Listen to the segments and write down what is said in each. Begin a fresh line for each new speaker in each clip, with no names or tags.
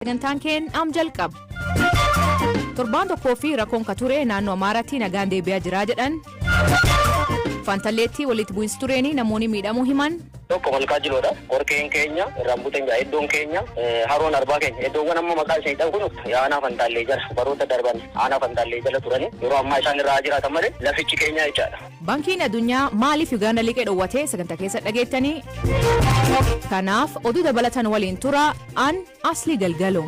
Sagantaan keen am jalqaba. Torbaan tokkoo fi rakkoon ka ture naannoo Amaaraatti nagaan deebi'aa jiraa jedhan. Fantalleetti walitti bu'insi tureeni namoonni miidhamuu himan.
Tokko Malkaa Jiloodha. Qorkeen keenya, Irraan Buteen iddoon keenya, Haroon Arbaa keenya. Iddoowwan amma maqaa ishee dhahu kun aanaa Fantaallee jala baroota darban aanaa Fantaallee jala turani, yeroo ammaa isaan irraa jiraatan malee lafichi keenya jechaadha.
Baankiin Addunyaa maaliif Uganda liqee dhoowwate? Sagantaa keessa dhageettanii. Kanaaf oduu dabalatan waliin tura, an Aslii Galgalo.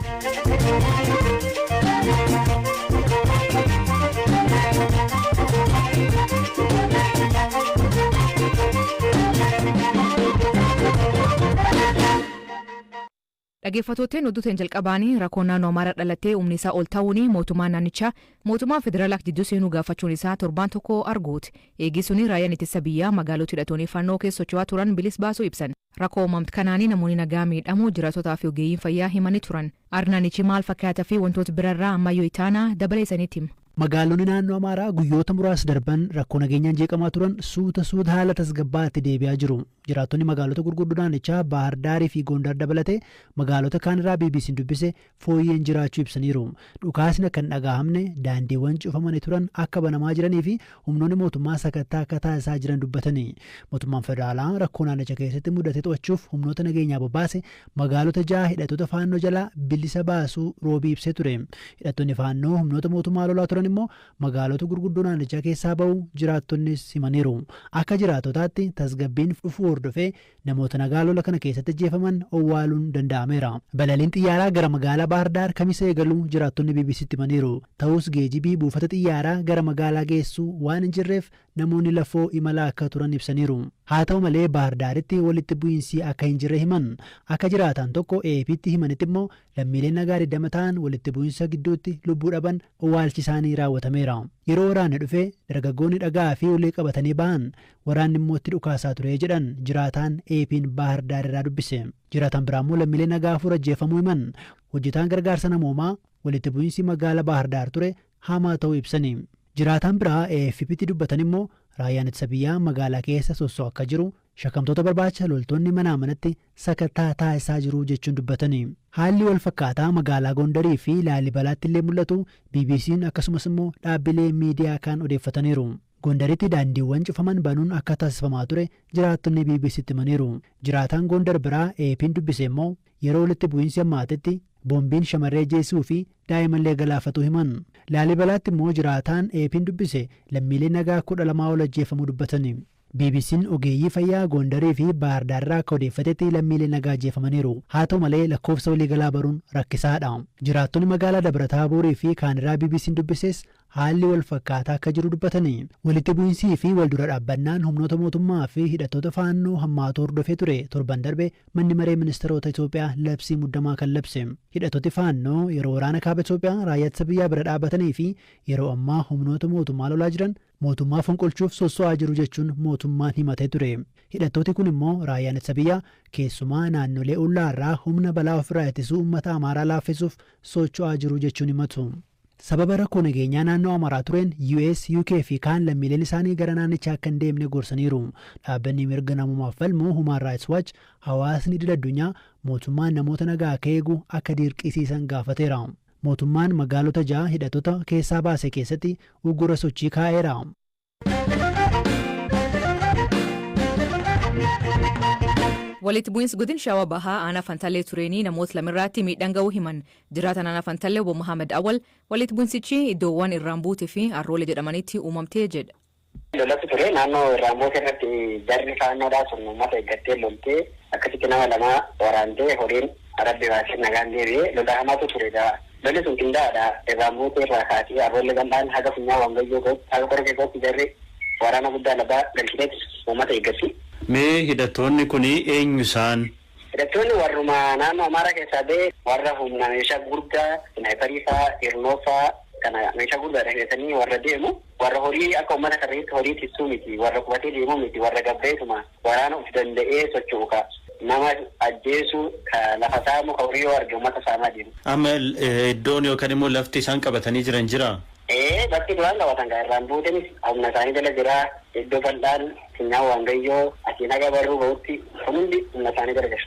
Dhaggeeffattootni, oduuteen jalqabaanii rakkoon naannoo Amaaraa dhalattee humni isaa ol ta'uun mootummaan naannichaa mootummaa federaalaa jidduu seenuu gaafachuun isaa torbaan tokko arguuti. Eegisuni raayyaan ittisa biyyaa magaalota hidhattoonni fannoo keessa socho'aa turan bilis baasuu ibsan. Rakkoo uumamte kanaanii namoonni nagaa miidhamuu jiraatotaa fi ogeeyyiin fayyaa himanii turan. Naannichi maal fakkaataa fi wantoota birarraa ammayyoo itaanaa dabalee isaniitti hima.
Magaalonni naannoo Amaaraa guyyoota muraasa darban rakkoo nageenyaan jeeqamaa turan suuta suuta haala tasgabbaatti deebi'aa jiru. Jiraattonni magaalota gurguddoo naannichaa Baahar Daarii fi Gondar dabalatee magaalota kaan irraa BBC'n dubbise fooyyeen jiraachuu ibsaniiru. Dhukaasni akka hin dhagahamne, daandiiwwan cufamanii turan akka banamaa jiranii fi humnoonni mootummaa sakattaa akka taasisaa jiran dubbatani. Mootummaan federaalaa rakkoo naannicha keessatti mudate to'achuuf humnoota nageenyaa bobbaase magaalota ja'a hidhattoota faannoo jalaa bilisa baasuu Roobii ibsee ture. Hidhattoonni faannoo humnoota mootummaa lolaa turan immoo magaalota gurguddoo naannichaa keessaa bahu jiraattonnis himaniiru. Akka jiraattotaatti tasgabbiin dhufuu hordofee namoota nagaa lola kana keessatti ajjeefaman owwaaluun danda'ameera. Balaliin xiyyaaraa gara magaalaa Baahir Kamisa eegaluu jiraattonni BBCtti himaniiru. Ta'us geejibii buufata xiyyaaraa gara magaalaa geessuu waan hin jirreef namoonni lafoo imalaa akka turan ibsaniiru. Haa ta'u malee, Baahir Daaritti walitti bu'iinsi akka hin jirre himan. Akka jiraataan tokko AP'tti himanitti immoo lammiileen nagaa 20 ta'an walitti bu'iinsa gidduutti lubbuu dhaban owwaalchi isaanii raawwatameera. Yeroo waraanni dhufe dargaggoonni dhagaa fi ulee qabatanii ba'an, waraanni immoo itti dhukaasaa ture jedhan jiraataan AP'n Baahir Daar irraa dubbise. Jiraataan biraa immoo lammiileen nagaa 4 ajjeefamuu himan. Hojjetaan gargaarsa namoomaa walitti bu'iinsi magaalaa Baahir Daar ture hamaa ta'uu ibsani. Jiraataan biraa AFP'tti dubbatan immoo raayyaan ittisa biyyaa magaalaa keessa sossoo akka jiru, shakkamtoota barbaacha loltoonni manaa manatti sakattaa taasisaa jiru jechuun dubbatani. Haalli wal fakkaataa magaalaa Gondarii fi Laalibalaatti illee mul'atu BBC'n akkasumas immoo dhaabbilee miidiyaa kaan odeeffataniiru. Gondaritti daandiiwwan cufaman banuun akka taasifamaa ture jiraattonni BBCtti himaniiru. Jiraataan Gondar biraa AP'n dubbise immoo yeroo walitti bu'iinsi hammaatetti boombiin shamarree ajjeesuu fi daa'immallee galaafatu himan. Laalibalaatti immoo jiraataan AP'n dubbise lammiilee nagaa 12 ol ajjeefamuu dubbatani. BBC'n ogeeyyii fayyaa Gondarii fi Baahir Daarraa akka odeeffatetti lammiilee nagaa ajjeefamaniiru. Haa ta'u malee, lakkoofsa waliigalaa baruun rakkisaadha. Jiraattonni magaalaa Dabra Taaborii fi kaaniraa BBC'n dubbises haalli wal fakkaataa akka jiru dubbatani. Walitti bu'iinsii fi wal dura dhaabbannaan humnoota mootummaa fi hidhattoota faannoo hammaatu hordofee ture torban darbe manni maree ministeerota Itoophiyaa labsii muddamaa kan labse. Hidhattooti faannoo yeroo waraana kaaba Itoophiyaa raayyaa ittisa biyyaa bira dhaabbatanii fi yeroo ammaa humnoota mootummaa lolaa jiran mootummaa fonqolchuuf sosso'aa jiru jechuun mootummaan himatee ture. Hidhattooti kun immoo raayyaan ittisa biyyaa keessumaa naannolee ollaa irraa humna balaa ofirraa ittisuu uummata Amaaraa laaffisuuf socho'aa jiru jechuun himatu. Sababa rakkoo nageenyaa naannoo Amaaraa tureen US, UK fi kaan lammiileen isaanii gara naannichaa akka hin deemne gorsaniiru. Dhaabbanni mirga namummaaf falmu Human Rights Watch hawaasni idil addunyaa mootummaan namoota nagaa akka eegu akka dirqisiisan gaafateera. Mootummaan magaalota ja'a hidhattoota keessaa baase keessatti uggura sochii kaa'eera.
Walitti bu'iinsi godina Shawaa Bahaa aanaa Fantallee tureenii namoota lamirraatti miidhaan ga'uu himan. Jiraatan aanaa Fantallee obbo Muhammad Awwal walitti bu'iinsichi iddoowwan Irraan Buutee fi Arroolee jedhamanitti uumamtee jedha.
Lolatu ture naannoo Irraan Buutee irratti. Jarri faannoodhaa sun uummata eeggattee loltee akkasitti nama lama waraantee, horiin Rabbi baasee nagaan deebi'ee. Lola hamaatu ture gaa. Lolli sun qindaa'aadha. Irraan Buutee irraa kaatee Arroolee bal'aan haga Funyaan Waangayyoo ga'utti, haga Qorqee ga'utti jarri waraana guddaa lafaa galchiteetti uummata eeggatti.
Mee hidhattoonni kun eenyu isaan?
Hidhattoonni warruma naannoo Amaaraa keessaa ba'e, warra humna meeshaa gurguddaa sniperii fa'aa, hirnoo fa'aa kana meeshaa gurguddaadha hidhatanii warra deemu, warra horii akka uummata karrayyuutti horii tiksuu miti, warra qubatee deemuu miti, warra gabbeetuma waraana of danda'ee socho'u, ka nama ajjeesu, ka lafa saamu, ka horii yoo arge uummata saamaa deemu.
Amma iddoon yookaan immoo lafti isaan qabatanii jiran jira?
Bakki duraan qabatan kan irraan buutenis humna isaanii jala jira. Iddoo bal'aan Finyaan Waangayyoo asiin haga Barruu bahutti kun hundi humna isaanii jala jira.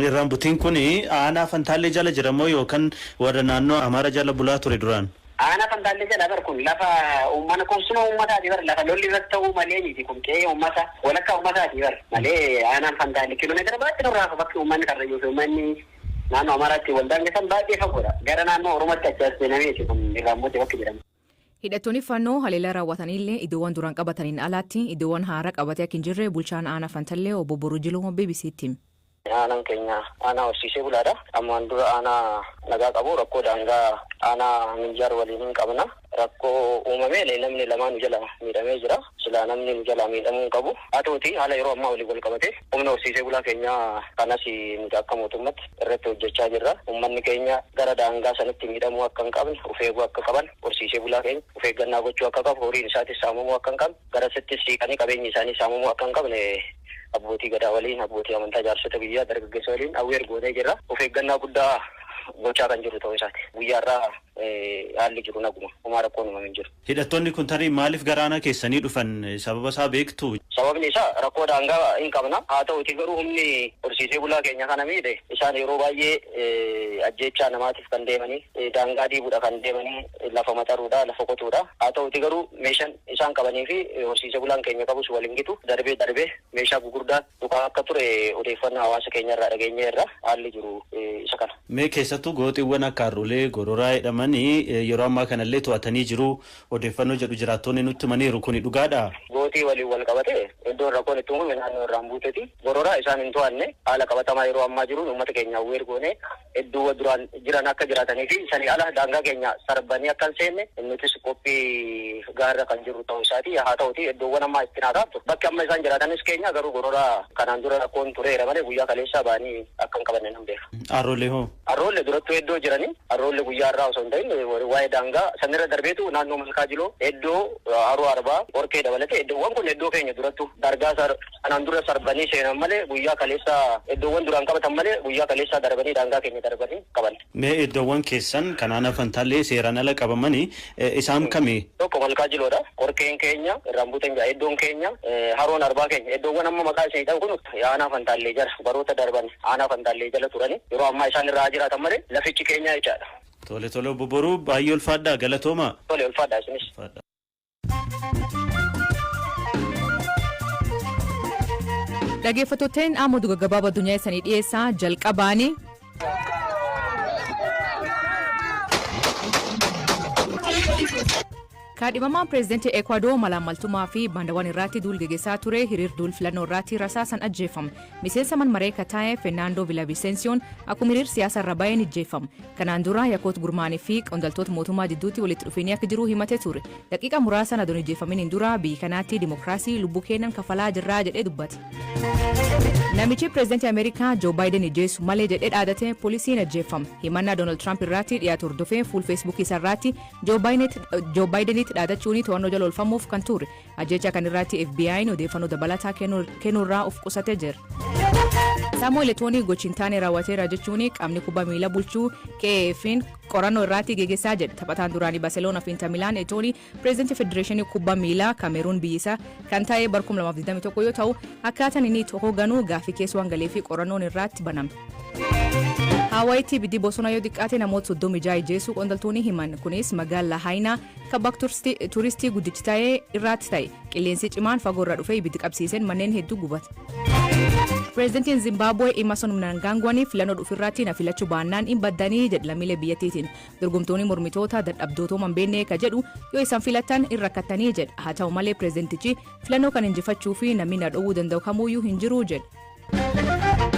Irraan butiin kun aanaa Fantaallee jala jira moo yookaan warra naannoo Amaara jala bulaa ture duraan?
Aanaa Fantaallee jala bar kun lafa uummata qubsuma uummataati bar, lafa lolli irratti ta'uu malee miti kun, qe'ee uummata walakkaa uummataati bar malee. Aanaan Fantaallee kiiloomeetira baay'ee nurraa, bakki uummanni Karrayyuu fi uummanni naannoo Amaaraatti wal daangessan baay'ee fagoodha. Gara naannoo Oromootti achi as seenameeti kun irraan buute bakki jedhamu.
Hidhattoonni Fannoo haleellaa raawwatanillee iddoowwan duraan qabataniin alaatti iddoowwan haaraa qabatee akka hin jirre bulchaan aanaa Fantallee obbo Boruu Jiluu BBC'tti hime.
Aanaan keenya aanaa horsiisee bulaadha. Ammaan dura aanaa nagaa qabu, rakkoo daangaa aanaa Minjaar waliin hin qabna. Rakkoo uumamee namni lamaan nu jala miidhamee jira. Silaa namni nu jala miidhamuu hin qabu. Haa ta'uti, haala yeroo ammaa waliin wal qabate humna horsiisee bulaa keenyaa kanas nuti akka mootummaatti irratti hojjechaa jirra. Uummanni keenya gara daangaa sanatti miidhamuu akka hin qabne, of eeguu akka qaban, horsiisee bulaa keenya of eeggannaa gochuu akka qabu, horiin isaatis saamamuu akka hin qabne, gara sittis siiqanii qabeenyi isaanii saamamuu akka hin qabne, abbootii gadaa waliin, abbootii amantaa, jaarsota biyyaa, dargaggeessa waliin awweer goonee jirra. Of eeggannaa guddaa gochaa kan jiru ta'uu isaati. Guyyaarraa haalli jiru naguma. Homaa rakkoon uumamee hin jiru.
Hidhattoonni kun tarii maaliif gara aanaa keessanii dhufan, sababa isaa beektu?
Sababni isaa rakkoo daangaa hin qabna. Haa ta'uti garuu humni horsiisee bulaa keenya kana miidhe isaan yeroo baay'ee ajjeechaa namaatiif kan deemanii, daangaa diiguudha kan deemanii, lafa maxaruudha, lafa qotuudha. Haa ta'uti garuu meeshaan isaan qabanii fi horsiisee bulaan keenya qabus waliin gitu, darbee darbee meeshaa gurguddaan dhukaa akka ture odeeffannoo hawaasa keenya irraa dhageenyeerra. Haalli jiru isa kana.
Mee keessattuu gooxiiwwan akka Harrulee Gororaa jedhamanii yeroo ammaa kanallee to'atanii jiru odeeffannoo jedhu jiraattonni nutti himaniiru, kuni dhugaadha?
Gootii waliin wal qabate iddoon rakkoon itti uumame naannoo irraan buuteeti. Gororaa isaan hin to'anne. Haala qabatamaa yeroo ammaa jiruun uummata keenya awweer goone iddoo duraan jiran akka jiraatanii fi sanii ala daangaa keenya sarbanii akka hin seenne nutis qophii gaarra kan jiru ta'uu isaati. Haa ta'uti, iddoowwan ammaa itti naa taatu bakki amma isaan jiraatanis keenya, garuu Gororaa kanaan dura rakkoon tureera malee guyyaa kaleessaa ba'anii akka hin qabanne nan beeka.
Arroolee hoo?
Arroolle durattuu iddoo jiranii, arroolle guyyaa irraa osoo hin ta'in waa'ee daangaa sanirra darbeetu naannoo Malkaa Jiloo, iddoo Haroo Arbaa, Qorkee dabalatee iddoowwan kun iddoo keenya durattu dargaa kanaan dura sarbanii seenan malee, guyyaa kaleessaa iddoowwan duraan qabatan malee guyyaa kaleessaa darbanii daangaa keenya darbanii qaban.
Mee iddoowwan keessan kanaan Fantaallee seeraan ala qabamanii isaan kami?
Tokko Malkaa Jiloodha. Qorkeen keenya, irraan buuteen jira iddoon keenya, Haroon Arbaa keenya. Iddoowwan amma maqaa isin ta'u kun aanaa Fantaallee jala baroota darban aanaa Fantaallee jala turani, yeroo ammaa isaan irraa jiraatan malee lafichi keenya jechaadha.
Tole, obbo Boruu, baay'ee ulfaadhaa, galatooma.
Tole, ulfaadhaa isinis.
Dhaggeeffattootni, amma oduu gaggabaabaa addunyaa isanii dhiyeessaa jalqabaanii. Kaadhimamaan pireezidantii Ekwaadoo malaammaltummaa fi baandawwan irratti duul geggeessaa ture hiriir duul filannoo irratti rasaasan ajjeefame. Miseensa man maree kataa'e Fernando Villavicensioon akkuma hiriir siyaasa irra baheen ajjeefame. Kanaan dura yakkoota gurmaanii fi qondaaltota mootummaa jidduutti walitti dhufeenyi akka jiru himatee ture. Daqiiqa muraasaan adoon ajjeefaminiin dura biyya kanaatti dimokiraasii lubbuu kennan kafalaa jirraa jedhee dubbate. Namichi pireezidantii Ameerikaa Joo Baayiden ijjeessu malee jedhee dhaadate poolisiin ajjeefame. Himannaa Doonaald Tiraamp irratti dhiyaatu hordofee fuul Feesbuukii isaa irratti Joo Baayidenitti dhaadachuun to'annoo jala oolfamuuf kan ture. Ajjeechaa kan irratti FBI'n odeeffannoo dabalataa kennuurraa of qusatee jira. Saamu'eel Etooni gochi hin taane raawwateera jechuun qaamni kubbaa miilaa bulchuu KAF'n qorannoo irratti geggeessaa jedha. Taphataan duraanii Barceloonaa fi Inter Milaan Etooni pireezidantii Federeeshinii Kubbaa Miilaa Kaameruun biyyisaa kan ta'e bara 2021 yoo ta'u, akkaataan inni itti hoogganu gaaffii keessa waan galee fi qorannoon irratti baname. Hawaayitti ibiddi bosona yoo xiqqaate namoota 36 ajjeesuu qondaaltonni himan. Kunis magaalaa Haayinaa kan bakka turistii guddichi ta'e irratti ta'e. Qilleensi cimaan fagoo irraa dhufee ibiddi qabsiiseen manneen hedduu gubate. Pireezidantiin Zimbaabuwee Emerson Mnangagwaan filannoo dhufu irratti na filachuu baannaan hin baddanii jedhe lammiilee biyyattiitiin. Dorgomtoonni mormitoota dadhabdootoo hin beekne ka jedhu yoo isaan filatan hin rakkattanii jedha. Haa ta'u malee, pireezidantichi filannoo kan injifachuu fi namni na dhowwuu danda'u kamuyyuu hin jiru jedha.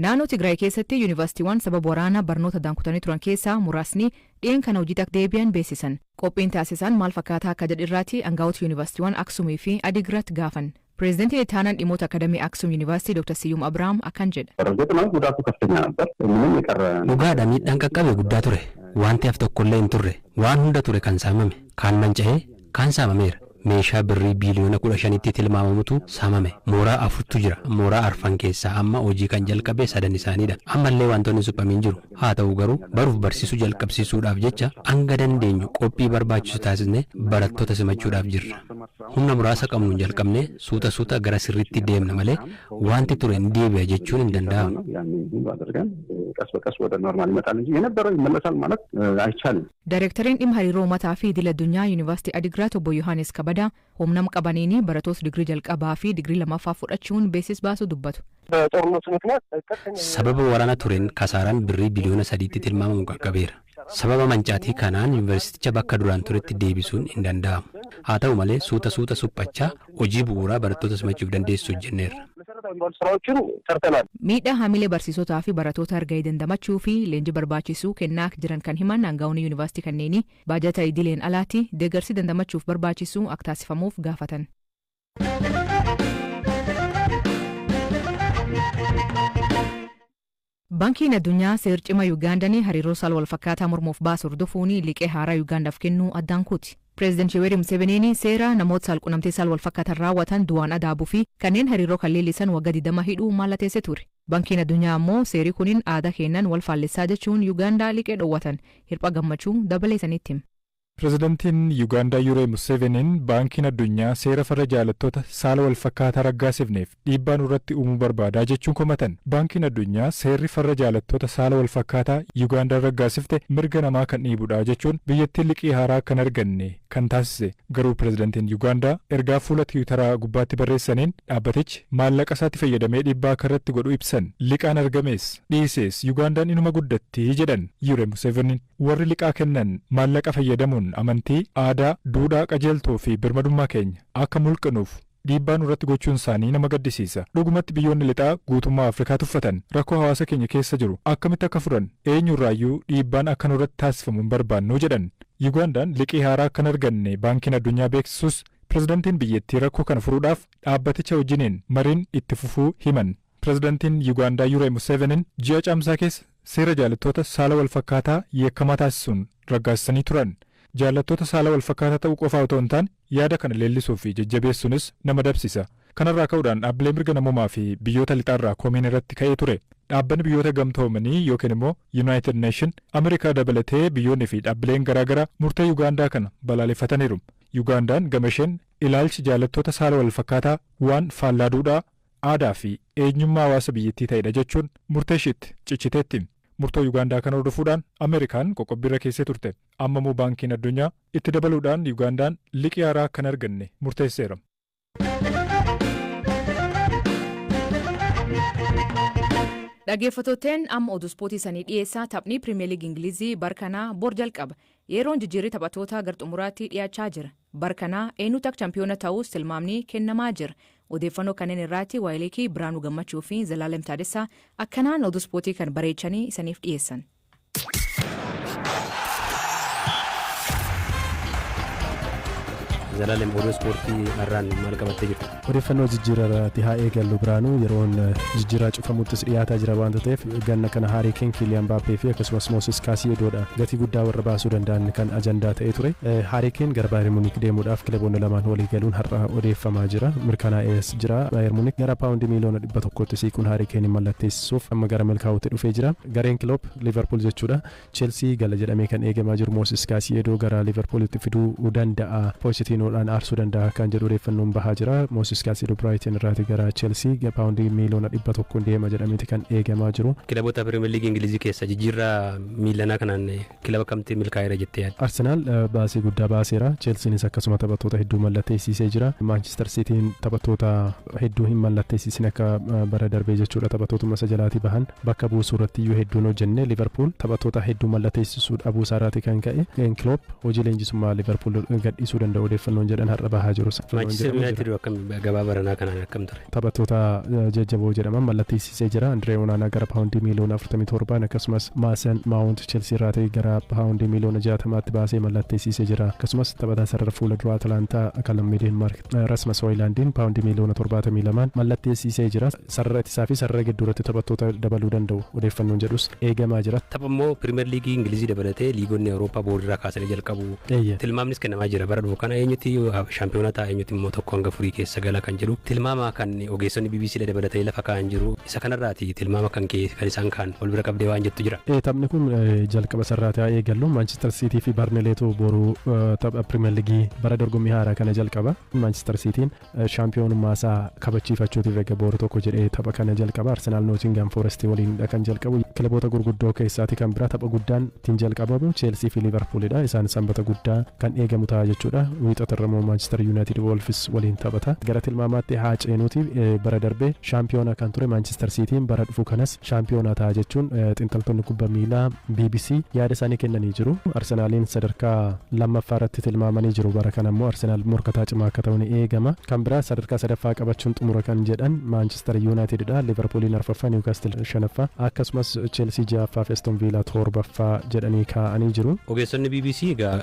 Naannoo Tigraay keessatti yuunivarsiitiiwwan sababa waraanaa barnoota daankutanii turan keessaa muraasni dhi'een kana hojii akka deebi'an beeksisan. Qophiin taasisan maal fakkaataa akka jedhu irratti aangawoota yuunivarsiitiiwwan Aksumii fi Adigrat gaafan. Pireezidantiin itti aanaan dhimmoota akadamii Aksum Yuunivarsiitii Dr. Siyyum Abrahaam akkan jedha.
እርግጥ ነው ጉዳቱ ከፍተኛ ነበር። ምንም የቀረ
Dhugaadha, miidhaan qaqqabe guddaa ture. Wanti hafe tokkollee hin turre. Waan hunda ture kan saamame. Kaan manca'ee, kaan saamameera. Meeshaa birrii biiliyoona 15tti tilmaamamutu saamame. Mooraa afurtu jira. Mooraa arfan keessaa amma hojii kan jalqabe sadan isaaniidha. Ammallee wantoonni suphamiin jiru. Haa ta'u garuu, baruuf barsiisuu jalqabsiisuudhaaf jecha hanga dandeenyu qophii barbaachisu taasisne barattoota simachuudhaaf jirra. Humna muraasa qabnuun jalqabne suuta suuta gara sirriitti deemna malee wanti ture ni deebi'a jechuun hin danda'amu.
ቀስ በቀስ ወደ normal ይመጣል እንጂ የነበረው ይመለሳል ማለት አይቻልም።
Daayireektariin dhimma hariiroo uummataa fi idil addunyaa Yuunivarsiitii Adigraat Obbo Yohaannis Kabadaa humna qabaniin barattoota digirii jalqabaa fi digirii lammaffaa fudhachuun beeksisa baasuu dubbatu.
በጦርነቱ ምክንያት
Sababa waraana tureen kasaaraan birrii biliyoona 3tti tilmaamamu qaqqabeera. Sababa mancaatii kanaan yuunivarsiiticha bakka duraan turetti deebisuun hin danda'amu. Haa ta'u malee, suuta suuta suphachaa hojii bu'uuraa barattoota simachuuf dandeessu hojjenneerra.
መሰረታዊ የሚባሉ ስራዎችን ሰርተናል።
Miidhaa haamilee barsiisotaa fi barattoota argahee dandamachuu fi leenjii barbaachisuu kennaa jiran kan himan aangaa'onni yuunivarsiitii kanneenii, baajata idileen alaatti deeggarsi dandamachuuf barbaachisu akka taasifamuuf gaafatan. Baankiin Addunyaa seer cima Yuugaandaan hariiroo saala walfakkaataa mormuuf baasu hordofuun liqee haaraa Yuugaandaaf kennuu addaan kuti. Pireezidaant Yoweri Museveniin seera namoota saalqunnamtii saala walfakkaataan raawwatan du'aan adaabuu fi kanneen hariiroo kan leellisan waggaa 20 hidhuu mallatteessee ture. Baankiin Addunyaa ammoo seerri kunin aadaa kennan wal faallessaa jechuun Yuugaandaa liqee dhoowwatan. Hirpha Gammachuu dabalee isanitti hima.
Pireezidantiin Yuugaandaa Yoweri Museveniin Baankiin Addunyaa seera farra jaalattoota saala walfakkaataa raggaasifneef dhiibbaa nurratti uumuu barbaadaa jechuun komatan. Baankiin Addunyaa seerri farra jaalattoota saala walfakkaataa Yuugaandaan raggaasifte mirga namaa kan dhiibudha jechuun biyyattiin liqii haaraa kan arganne kan taasise. Garuu pireezidantiin Yuugaandaa ergaa fuula Tiwutaraa gubbaatti barreessaniin dhaabbatichi maallaqa isaatti fayyadamee dhiibbaa akka irratti godhu ibsan. Liqaan argamees dhiisees Yuugaandaan inuma guddatti jedhan Yoweri Museveniin. Warri liqaa kennan maallaqa fayyadamuun amantii, aadaa, duudhaa, qajeeltoo fi birmadummaa keenya akka mulqinuuf dhiibbaa nurratti gochuun isaanii nama gaddisiisa. Dhugumatti biyyoonni lixaa guutummaa Afrikaa tuffatan. Rakkoo hawaasa keenya keessa jiru akkamitti akka furan eenyurraayyuu dhiibbaan akka nurratti taasifamu hin barbaannu jedhan. Yuugandaan liqii haaraa akka hin arganne Baankiin Addunyaa beeksisus, pirezidantiin biyyattii rakkoo kana furuudhaaf dhaabbaticha wajjiniin mariin itti fufuu himan. Pirezidantiin Yuugaandaa Yoweri Museveniin ji'a Caamsaa keessa seera jaalattoota saala walfakkaataa yakkamaa taasisuun raggaasisanii turan. Jaallattoota saala walfakkaataa ta'uu qofaa otoo hin taane, yaada kana leellisuu fi jajjabeessuunis nama dabsisa. Kanarraa ka'uudhaan dhaabbilee mirga namoomaa fi biyyoota lixaarraa komiin irratti ka'ee ture. Dhaabbanni Biyyoota Gamtoomanii yookiin immoo United Nation, Ameerikaa dabalatee biyyoonni fi dhaabbileen garaagaraa murtee Yuugaandaa kana balaaleffataniiru. Yuugaandaan gama isheen ilaalchi jaalattoota saala walfakkaataa waan faallaa duudhaa, aadaa fi eenyummaa hawaasa biyyattii ta'edha jechuun murtee isheetti cichiteetti. Murtoo Yuugaandaa kana hordofuudhaan Ameerikaan qoqqobbiirra keessee turte. Amma immoo Baankiin Addunyaa itti dabaluudhaan Yuugaandaan liqii haaraa kan arganne murteesseera.
Dhaggeeffattootni, amma oduu ispoortii sanii dhiyeessaa. Taphni Pirimeer Liigii Ingilizii barkanaa bor jalqaba. Yeroon jijjiirrii taphattoota gara xumuraatti dhiyaachaa jira. Barkanaa eenyutu akka champiyoona ta'us tilmaamni kennamaa jira. Odeeffannoo kanneen irratti Waayileekii Biraanuu Gammachuu fi Zalaalem Taadessaa akkanaan oduu ispoortii kan bareechanii isaniif dhiyeessan.
Zalaalem, oduu ispoortii har'aan maal qabattee jirtu?
Odeeffannoo jijjiirraati haa eegallu, Biraanuu. Yeroon jijjiirraa cufamuttis dhiyaataa jira waanta ta'eef, ganna kana Haarii Keen, Kiiliyaan Mbaappee fi akkasumas Mooses Kaasiyedoodha gatii guddaa warra baasuu danda'an kan ajandaa ta'ee ture. Haarii Keen gara Baayern Munik deemuudhaaf kilaboonni lamaan walii galuun har'a odeeffamaa jira, mirkanaa'ees jira. Baayern Munik gara paawundii miiliyoona 100tti siiquun Haarii Keen mallatteessisuuf amma gara milkaa'uutti dhufee jira. Gareen Kiloop Liverpool jechuudha. Cheelsii gala jedhamee kan eegamaa jiru Mooses Kaasiyedoo gara Liverpoolitti fiduu danda'a, Pochetiinoodhaan aarsuu danda'a kan jedhu odeeffannoon bahaa jira. Mooses Kaasiyeedoo Biraayitin irraati gara Cheelsii paawundii miiliyoona 100 deema jedhameeti kan eegamaa jiru.
Kilaboota Pirimeer Liigii Ingilizii keessa jijjiirraa miilanaa kanaan kilaba kamti milkaa'eera jettee yaadda?
Arsenaal baasii guddaa baaseera. Cheelsiinis akkasuma taphattoota hedduu mallatteessisee jira. Maanchister Siitiin taphattoota hedduu hin mallatteessisin akka bara darbee jechuudha. Taphattootuma isa jalaatii bahan bakka buusuu irratti iyyuu hedduun hojjenne. Liverpool taphattoota hedduu mallatteessisuu dhabuu isaarraati kan ka'e Klopp hojii leenjisummaa Liverpool gadhiisuu danda'u odeeffannoon jedhan har'a bahaa jiru.
Maanchister Yuunaayitid akkam gabaa baranaa kanaan akkam ture?
Taphattoota jajjaboo jedhaman mallatteessisee jira. Andree Onaanaa gara paawundii miiliyoona 47, akkasumas Maasan Maawunt Cheelsii irraa ta'e gara paawundii miiliyoona 60tti baasee mallatteessisee jira. Akkasumas taphataa sarara fuula duraa Atalantaa kan lammii Deenmaark Rasmus Hooylaandiin paawundii miiliyoona 72 mallatteessisee jira. Sarara ittisaa fi sarara gidduuratti taphattoota dabaluu danda'u odeeffannoon jedhus eegamaa jira.
Tapha immoo Pirimeer Liigii Ingilizii dabalatee liigonni Awurooppaa boordiraa kaasanii jalqabu. Tilmaamnis kennamaa jira, bara dhufu kana eenyutti Eenyuti shaampiyoona ta'a, eenyuti immoo 1 hanga 4 keessa gala kan jedhu tilmaama kan ogeessonni BBC dabalatanii lafa kaa'an jiru. Isa kanarraati tilmaama kan kee kan isaan kaan wal bira qabdee waan jettu jira.
Taphni kun jalqaba sararaati haa eegallu. Manchester City fi Barneleetu boruu tapha Premier League bara dorgommii haaraa kana jalqaba. Manchester Cityin shaampiyoonummaa isaa kabachiifachuutiif eega boru tokko jedhee tapha kana jalqaba. Arsenal Nottingham Forest waliin kan jalqabu. Kilaboota gurguddoo keessaati kan biraa tapha guddaan ittiin jalqabamu Chelsea fi Liverpoolidha. Isaan sanbata guddaa kan eegamu ta'a jechuudha. Wiixata irra immoo Manchester United Wolves waliin taphata. Gara tilmaamaatti haa ceenuuti, bara darbee shaampiyoonaa kan ture Manchester Cityin bara dhufu kanas shaampiyoonaa ta'a jechuun xiinxaltoonni kubbaa miilaa BBC yaada isaanii kennanii jiru. Arsenaaliin sadarkaa lammaffaa irratti tilmaamanii jiru. Bara kana immoo Arsenaal morkataa cimaa akka ta'u ni eegama. Kan biraa sadarkaa sadaffaa qabachuun xumura kan jedhan Manchester Unitedidha. Liverpooliin arfaffaa, Newcastle shanaffaa, akkasumas Chelsea ja'affaa fi Aston Villa torbaffaa jedhanii kaa'anii jiru.
Ogeessonni BBC egaa